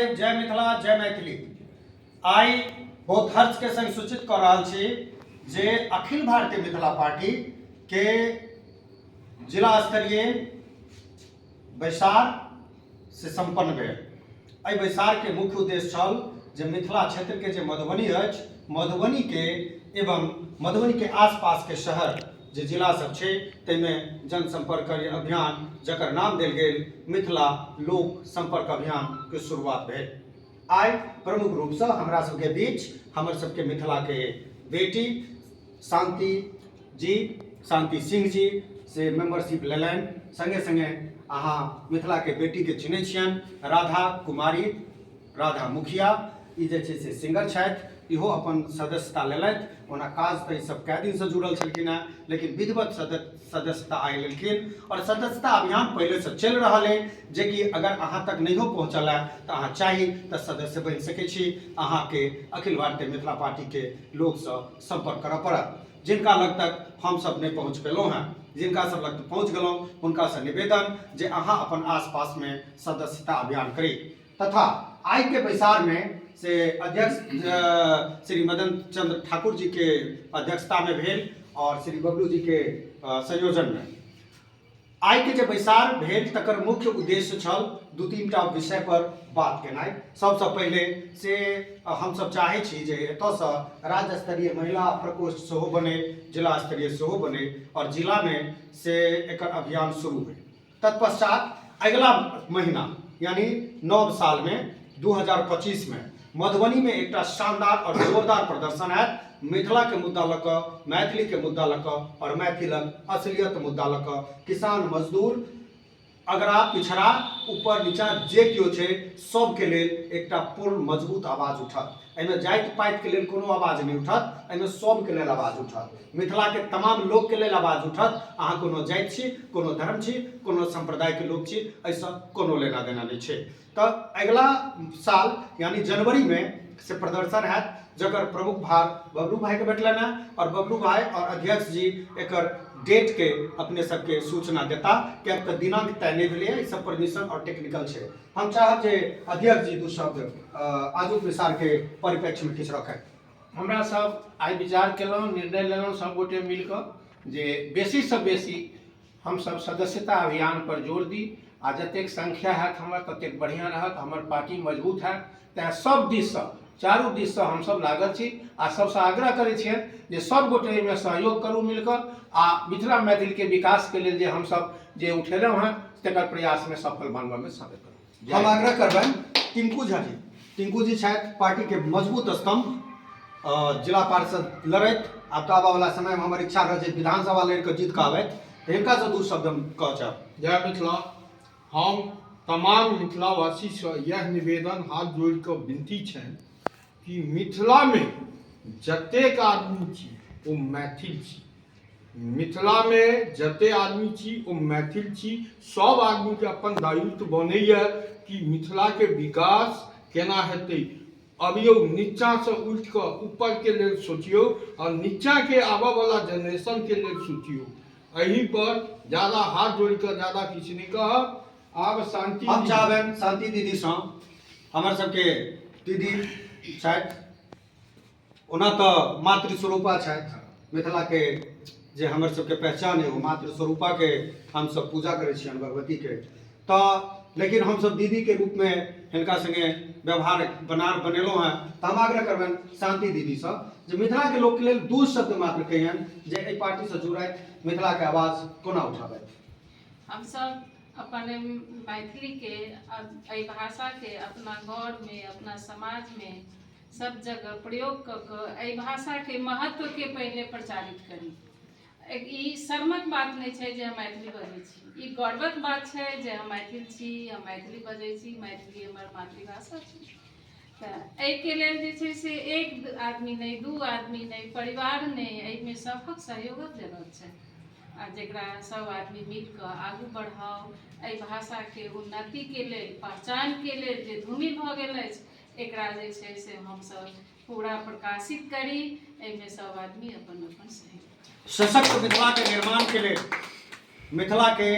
महादेव, जय मिथिला, जय मैथिली। आइ बहुत हर्ष के संग सूचित कऽ रहल छी जे अखिल भारतीय मिथिला पार्टी के जिला स्तरीय बैसार से सम्पन्न भेल। एहि बैसार के मुख्य उद्देश्य छल जे मिथिला क्षेत्र के जे मधुबनी अछि, मधुबनी के एवं मधुबनी के आसपास के शहर जे जिला सब छै ताहिमे जनसंपर्क अभियान, जकर नाम देल गेल मिथिला लोक संपर्क अभियान के शुरुआत भेल। आइ प्रमुख रूपसँ हमरा सबके बीच हमर सबके मिथिला के बेटी शांति जी, शांति सिंह जी से मेंबरशिप लेलनि। संगे संगे अहाँ मिथिला के बेटी के चिन्है छियनि, राधा कुमारी, राधा मुखिया, ई जे छै से सिंगर छथि, इहो अपन सदस्यता लेलथि। ओना काज तऽ ईसब कए दिनसँ जुड़ल छलखिन हेँ, लेकिन विधिवत सदस्यता आइ लेलखिन। आओर सदस्यता अभियान पहिलेसँ चलि रहल अइ, जेकि अगर अहाँ तक नहियो पहुँचल है तऽ अहाँ चाही तऽ सदस्य बनि सकै छी। अहाँके अखिल भारतीय मिथिला पार्टीके लोकसँ सम्पर्क करऽ पड़त। जिनका लग तक हमसब नहि पहुँच पेलहुँ हेँ, जिनका सब लग पहुँच गेलहुँ हुनकासँ निवेदन जे अहाँ अपन आसपासमे सदस्यता अभियान करी। तथा आइ के बैसार में से अध्यक्ष श्री मदन चंद्र ठाकुर जी के अध्यक्षता में भेल और श्री बबलू जी के संयोजन में आइ के जे बैसार भेल तकर मुख्य उद्देश्य छल दू तीन टा विषय पर बात केनाइ। सबसँ पहिले से हमसब चाहै छी जे एतऽसँ राज्य स्तरीय महिला प्रकोष्ठ सेहो बनै, जिला स्तरीय सेहो बनै और जिलामे से एकर अभियान शुरू होइ। तत्पश्चात अगिला महीना यानी नव साल में 2025 में मधुबनी में एकटा शानदार और जोरदार प्रदर्शन हैत मिथिला के मुद्दा लऽ कऽ, मैथिली के मुद्दा लऽ कऽ और मैथिलक असलियत मुद्दा लऽ कऽ। किसान, मजदूर, अगड़ा पिछड़ा, ऊपर नीचा जे केओ छै सबके लेल एकटा पूर्ण मजबूत आवाज उठत। एहिमे जाति पातिके लेल कोनो आवाज नहि उठत, एहिमे सबके लेल आवाज उठत, मिथिलाके तमाम लोकके लेल आवाज उठत। अहाँ कोनो जाति छी, कोनो धर्म छी, कोनो सम्प्रदायके लोक छी, एहिसँ कोनो लेना देना नहि छै। तऽ अगिला साल यानी जनवरीमे से प्रदर्शन हैत, जकर प्रमुख भार बबलू भाईके भेटलनि हेँ और बबलू भाई और अध्यक्ष जी एकर डेटके अपने सबके सूचना देता, किएक तऽ दिनांक तय नहि भेलैए, ई सब परमिशन और टेक्निकल छै। हम चाहब जे अध्यक्ष जी दू शब्द आजुक बैसारके परिप्रेक्ष्यमे किछु रखथि। हमरा सब आइ विचार केलहुँ, निर्णय लेलहुँ सब गोटे मिलकऽ जे बेसीसँ बेसी हमसब सदस्यता अभियान पर जोर दी आ जतेक संख्या हैत हमर ततेक बढ़िआँ रहत, हमर पार्टी मजबूत हैत। तैँ सब दिससँ, चारू दिससँ हमसब लागल छी आ सबसँ आग्रह करै छियनि जे सब गोटे एहिमे सहयोग करू मिलकऽ आ मिथिला मैथिलके विकासके लेल जे हमसब जे उठेलहुँ हेँ तकर प्रयासमे सफल बनबऽमे शामिल करू। हम आग्रह करबनि टिंकू झा जी, टिंकू जी छथि पार्टीके मजबूत स्तंभ, जिला पार्षद लड़ैत, आब तऽ आबऽवला समयमे हमर इच्छा रहत जे विधानसभा लड़ि कऽ जीत कऽ आबथि, तऽ हिनकासँ दू शब्द हम कहऽ चाहब। जय मिथिला। हम तमाम मिथिलावासीसँ इएह निवेदन हाथ जोड़ि कऽ विनती छनि कि मिथिलामे जतेक आदमी छी ओ मैथिल छी, मिथिलामे जते आदमी छी ओ मैथिल छी। सब आदमीके अपन दायित्व बनैए कि मिथिलाके विकास केना हेतै। अबियौ नीचाँसँ उठि कऽ ऊपरके लेल सोचियौ आओर नीचाँके आबऽवला जेनरेशनके लेल सोचियौ। एहि पर ज्यादा हाथ जोड़ि कऽ ज्यादा किछु नहि कहब। आब शांति हम चाहबनि शांति दीदीसँ, हमर सबके दीदी छथि, ओना तऽ मातृस्वरूपा छथि, मिथिलाके जे हमर सबके पहचान है ओ मातृस्वरूपाके हमसब पूजा करै छियनि भगवतीके, तऽ लेकिन हमसब दीदीके रूपमे हिनका सङ्गे व्यवहार बनेलहुँ हेँ। तऽ हम आग्रह करबनि शांति दीदीसँ जे मिथिलाके लोकके लेल दू शब्द मात्र कहियनि जे एहि पार्टीसँ जुड़थि, मिथिलाके आवाज कोना उठाबथि। हमसब अपन मैथिलीके, एहि भाषाके अपना घरमे, अपना समाजमे सब जगह प्रयोग कऽ कऽ एहि भाषाके महत्वके पहिले प्रचारित करी। ई शर्मक बात नहि छै जे हम मैथिली बजै छी, ई गर्वक बात छै जे हम मैथिल छी, हम मैथिली बजै छी, मैथिली हमर मातृभाषा छै। तऽ एहिके लेल जे छै से एक आदमी नहि, दू आदमी नहि, परिवार नहि, एहिमे सभक सहयोगक जरूरत छै आ जकरा सब आदमी मिल कऽ आगू बढ़ाउ एहि भाषाके उन्नतिके लेल, पहचानके लेल जे धूमिल भऽ गेल अछि एकरा जे छै से हमसब पूरा प्रकाशित करी, एहिमे सब आदमी अपन अपन सहयोग। सशक्त मिथिला के निर्माण के लेल मिथिला के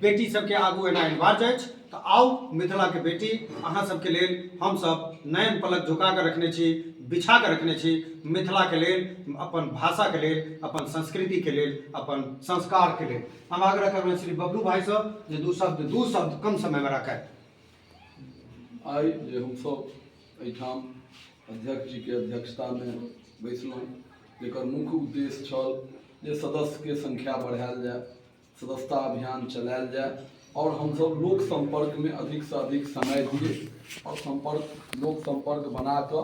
बेटी सबके आगू एना अनिवार्य अछि। तऽ आउ मिथिलाके बेटी, अहाँ सबके लेल हमसब नयन पलक झुका कऽ रखने छी, बिछा कऽ रखने छी मिथिलाके लेल, अपन भाषाके लेल, अपन संस्कृतिके लेल, अपन संस्कारके लेल। हम आग्रह करबनि श्री बबलू भाइसँ जे दू शब्द कम समयमे राखथि। आइ जे हमसभ एहिठाम अध्यक्ष जीके अध्यक्षतामे बैसलहुँ, जकर मुख्य उद्देश्य छल जे सदस्यके संख्या बढ़ायल जाय, सदस्यता अभियान चलायल जाय आओर हमसभ लोक सम्पर्कमे अधिकसँ अधिक समय दियै आओर सम्पर्क लोक सम्पर्क बना कऽ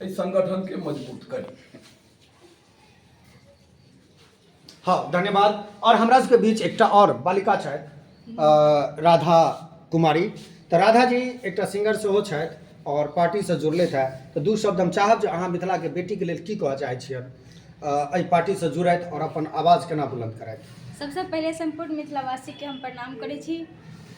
एहि संगठनके मजबूत करी। हाँ, धन्यवाद। और हमरा सबके बीच एकटा और बालिका छथि, राधा कुमारी। तऽ राधा जी एकटा सिंगर सेहो छथि और पार्टीसँ जुड़ले छथि। तऽ दू शब्द हम चाहब जे अहाँ मिथिलाके बेटीके लेल की कहऽ चाहै छियनि, एहि पार्टीसँ जुड़थि और अपन आवाज केना बुलंद करथि। सबसँ पहिले सम्पूर्ण मिथिलावासीके हम प्रणाम करै छी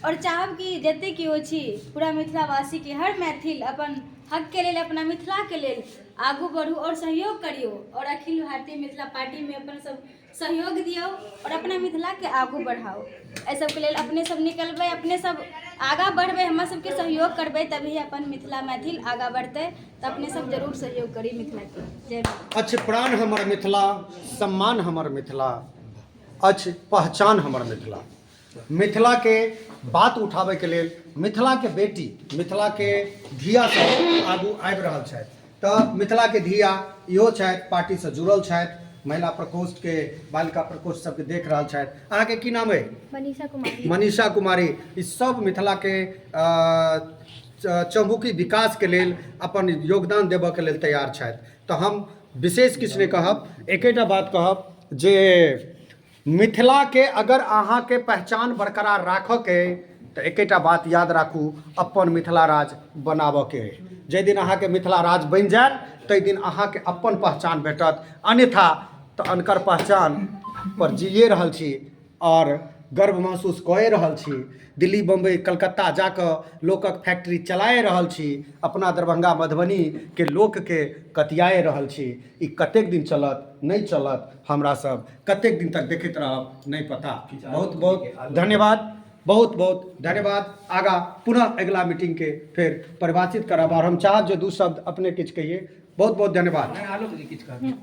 और चाहब कि जतेक केओ छी पूरा मिथिलावासीके, हर मैथिल अपन हकके लेल, अपना मिथिलाके लेल आगू बढ़ू और सहयोग करियौ और अखिल भारतीय मिथिला पार्टीमे अपन सब सहयोग दियौ और अपना मिथिलाके आगू बढ़ाउ। एहि सबके लेल अपने सब निकलबै, अपने सब आगाँ बढ़बै, हमर सबके सहयोग करबै, तभी अपन मिथिला मैथिल आगाँ बढ़तै। तऽ अपने सब जरूर सहयोग करी मिथिलाके। जय मिथिला। अछि प्राण हमर मिथिला, सम्मान हमर मिथिला, अछि पहचान हमर मिथिला। मिथिलाके बात उठाबैके लेल मिथिलाके बेटी, मिथिलाके धिया सब आगू आबि रहल छथि। तऽ मिथिलाके धिया इहो छथि, पार्टीसँ जुड़ल छथि, महिला प्रकोष्ठके, बालिका प्रकोष्ठ सबके देख रहल छथि। अहाँके की नाम अइ? मनीषा कुमारी। मनीषा कुमारी। ई सब मिथिलाके चहुमुखी विकासके लेल अपन योगदान देबऽके लेल तैयार छथि। तऽ हम विशेष किछु नहि कहब, एकेटा बात कहब जे मिथिलाके अगर अहाँके पहचान बरकरार राखऽके अइ तऽ एकेटा बात याद राखू, अपन मिथिला राज बनाबऽके अइ। जाहि दिन अहाँके मिथिला राज बनि जायत ताहि दिन अहाँके अपन पहचान भेटत, अन्यथा तऽ अनकर पहचान पर जिए रहल छी आओर गर्व महसूस कए रहल छी। दिल्ली, बम्बई, कलकत्ता जाकऽ लोकक फैक्ट्री चलाए रहल छी, अपना दरभंगा मधुबनीके लोकके कतियाए रहल छी। ई कतेक दिन चलत, नहि चलत, हमरा सब कतेक दिन तक देखैत रहब नहि पता। बहुत बहुत धन्यवाद, बहुत बहुत धन्यवाद। आगाँ पुनः अगिला मीटिंगके फेर परिभाषित करब और हम चाहब जे दू शब्द अपने किछु कहिए। बहुत बहुत धन्यवाद। आलोक जी किछु कहब।